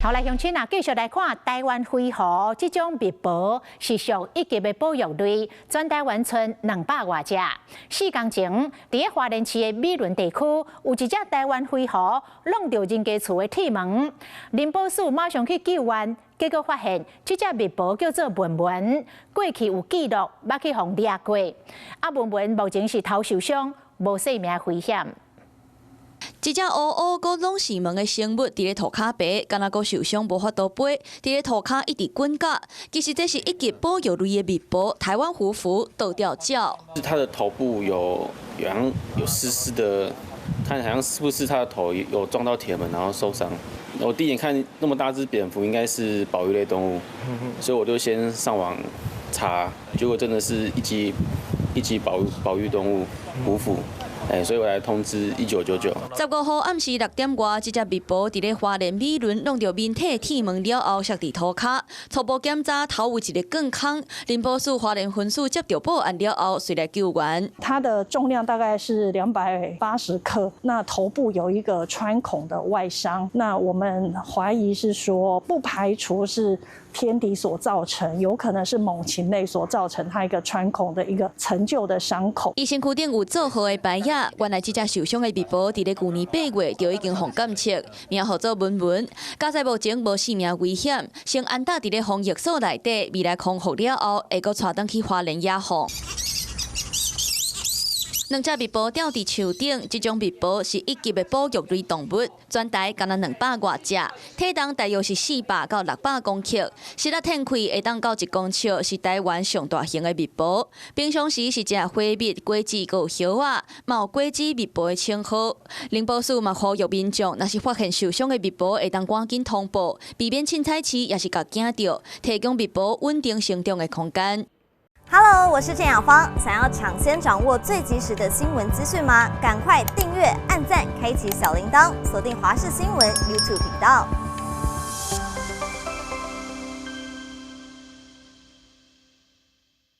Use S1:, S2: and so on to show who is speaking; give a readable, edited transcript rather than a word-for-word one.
S1: 好來，鄉親啊，繼續來看台灣灰狐這種蜜婆是屬一級的保育類，全台灣賰200外隻。4工前，佇咧花蓮市的美崙地區，有一隻台灣灰狐挵著人家厝的鐵門，林保署馬上去救援，結果發現這隻蜜婆叫做文文，過去有記錄，捌去予掠過。啊，文文目前是頭受傷，無性命危險。
S2: 這隻烏烏閣攏是毛的生物，佇咧塗跤爬，敢若閣受傷無法度飛，佇咧塗跤一直滾甲。其實這是一級保育類的蜜婆，台灣狐蝠倒吊鳥。
S3: 是它的頭部有濕濕的，看好像是不是它的頭有撞到鐵門，然後受傷。我第一眼看那麼大隻蝙蝠，應該是保育類動物，所以我就先上網查，結果真的是一級保育動物狐蝠。哎，所以我來通知1999。
S2: 15號暗時6點外，這隻蜜婆佇咧花蓮美崙挵著面體鐵門了後，摔佇塗跤。初步檢查頭有一个貫孔，林保署花蓮分署接著報案了後，隨來救援。
S4: 它的重量大概是280克，那頭部有一個穿孔的外傷，那我們懷疑是說，不排除是天敵所造成，有可能是猛禽類所造成它一個穿孔的一個陳舊的傷口。
S2: 伊身軀頂有做好的牌仔，原來這隻受傷的蜜婆佇咧舊年8月就已經予監測，名號做文文。佳哉目前無性命危險，先安搭佇咧防疫所內底，未來康復了後，會閣帶轉去花蓮野放。兩隻蜜婆吊佇樹頂，這種蜜婆是一級的保育類動物，全台敢若200外隻，體重大約是400到600公克，實力展開會當到1公尺，是台灣上大型的蜜婆。平常時是食花蜜、果子閣有葉仔，嘛有果子蜜婆的稱號。林保署嘛呼籲民眾，若是發現受傷的蜜婆，會當趕緊通報，避免凊彩飼，抑是共驚著，提供蜜婆穩定成長的空間。
S5: Hello，我是鄭雅芳。想要搶先掌握最及時的新聞資訊嗎？趕快訂閱、按讚、開啟小鈴鐺，鎖定華視新聞 YouTube 頻道。